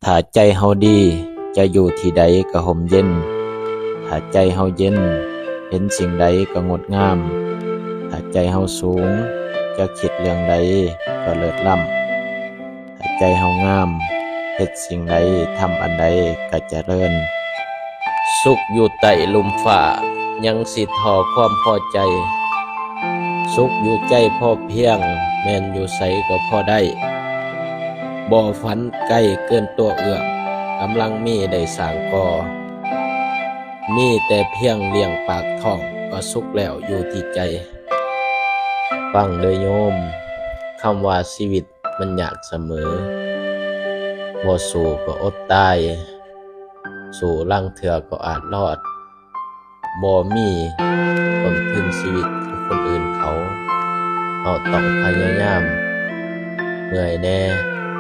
ຖ້າໃຈເຮົາດີ ຈະຢູ່ທີ່ໃດກໍຮົ່ມເຢັນ. ຖ້າໃຈເຮົາເຢັນ ເຫັນສິ່ງໃດກໍງົດງາມ. ຖ້າໃຈເຮົາສູງ ຈະຄິດເລື່ອງໃດກໍເລີດລ້ຳ. ຖ້າໃຈເຮົາງາມ ເຮັດສິ່ງໃດ ທຳອັນໃດກໍຈະເລີນ. ສຸກຢູ່ໃຕ້ລຸ່ມຟ້າ ຍັງຊິທໍ່ຄວາມພໍໃຈ. ສຸກຢູ່ໃຈພໍພຽງ ແມ່ນຢູ່ໃສກໍພໍໄດ້. ບໍ່ຝັນໄກເກີນຕົວເອື້ອມ ກຳລັງມີໄດ້ສ້າງກໍ່. ມີແຕ່ພຽງລ້ຽງປາກທ້ອງ ກໍສຸກແລ້ວຢູ່ທີ່ໃຈ. ຟັງເດີໂຍມ, ຄຳວ່າຊີວິດມັນຍາກສະເໝີ. ບໍ່ສູ້ກໍອົດຕາຍ, ສູ້ລາງເທື່ອກໍອາດລອດ. ບໍ່ມີຕົ້ນທຶນຊີວິດຄືຄົນອື່ນເຂົາ. ເຮົາຕ້ອງພະຍາຍາມ, ເມື່ອຍແດ່,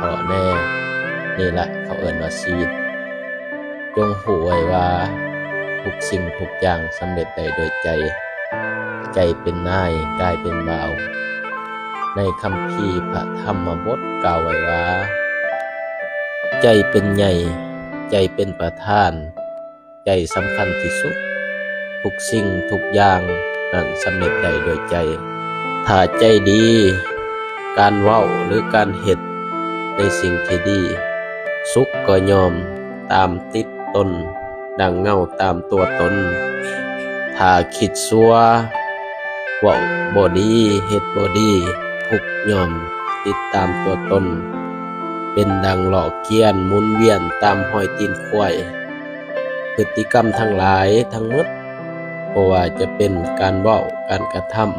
ທໍ້ແດ່, ນີ້ລະເຂົາເອີ້ນວ່າຊີວິດ. ຈົ່ງຮູ້ໄວ້ວ່າ ທຸກສິ່ງທຸກຢ່າງສຳເລັດໄດ້ດ້ວຍໃຈ. ໃຈເປັນນາຍ, ກາຍເປັນບ່າວ. ໃນຄຳພີພະທຳມະບົດກ່າວໄວ້ວ່າ ໃຈເປັນໃຫຍ່, ໃຈເປັນປະທານ, ໃຈສຳຄັນທີ່ສຸດ. ທຸກສິ່ງທຸກຢ່າງນັ້ນສຳເລັດໄດ້ດ້ວຍໃຈ. ຖ້າໃຈດີ, ການເວົ້າ ຫຼື ການເຮັດໃນສິ່ງທີ່ດີ, ສຸກກໍຍ່ອມຕາມຕິດຕົນ ດັ່ງເງົາຕາມຕົວຕົນ. ຖ້າຄິດຊົ່ວ, ເວົ້າບໍ່ດີ, ເຮັດບໍ່ດີ, ທຸກຍ່ອມຕິດຕາມຕົວຕົນ. ເປັນດັ່ງລໍ້ກຽນໝູນວຽນຕາມຮອຍຕີນຄວາຍ. ພຶດຕິກຳທັງຫຼາຍທັງໝົດ, ບໍ່ວ່າຈະເປັນການເວົ້າ, ການກະທຳ,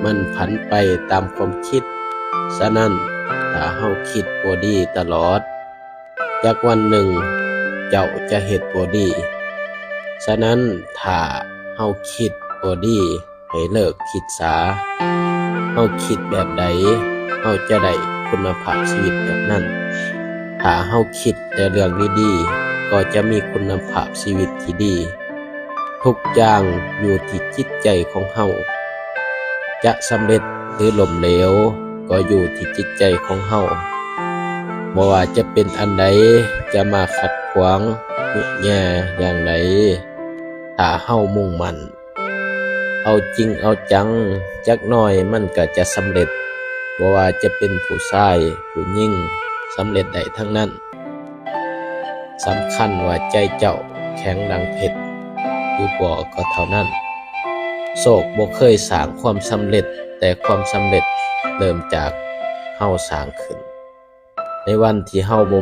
ມັນຜັນໄປຕາມຄວາມຄິດ. ສະນັ້ນ, ຖ້າເຮົາຄິດບໍ່ດີຕະຫຼອດ, ຈັກວັນໜຶ່ງເຈົ້າຈະເຮັດບໍ່ດີ. ສະນັ້ນ, ຖ້າເຮົາຄິດບໍ່ດີ, ໃຫ້ເລີກຄິດສາ. ເຮົາຄິດແບບໃດ, ເຮົາຈະໄດ້ຄຸນນະພາບຊີວິດແບບນັ້ນ. ຖ້າເຮົາຄິດແຕ່ເລື່ອງດີໆ, ກໍຈະມີຄຸນນະພາບຊີວິດທີ່ດີ. ທຸກຢ່າງຢູ່ທີ່ຈິດໃຈຂອງເຮົາ. ຈະສຳເລັດ ຫຼື ລົ້ມເຫຼວ ກໍຢູ່ທີ່ຈິດໃຈຂອງເຮົາ. ບໍ່ວ່າຈະເປັນອັນໃດ, ຈະມາຂັດຂວາງ, ຍຸແຍ່ຢ່າງໃດ, ຖ້າເຮົາມຸ່ງໝັ້ນ, ເອົາຈິງເອົາຈັງ, ຈັກໜ້ອຍມັນກໍຈະສຳເລັດ. ບໍ່ວ່າຈະເປັນຜູ້ຊາຍ, ຜູ້ຍິງ, ສຳເລັດໄດ້ທັງນັ້ນ. ສຳຄັນວ່າໃຈເຈົ້າແຂງດັ່ງເພັດ ຫຼືບໍ່ກໍເທົ່ານັ້ນ. ໂຊກບໍ່ເຄີຍສ້າງຄວາມສຳເລັດ, ແຕ່ຄວາມສຳເລັດເລີ່ມຈາກເຮົາສ້າງຂຶ້ນ. ໃນວັນທີ່ເຮົາບໍ່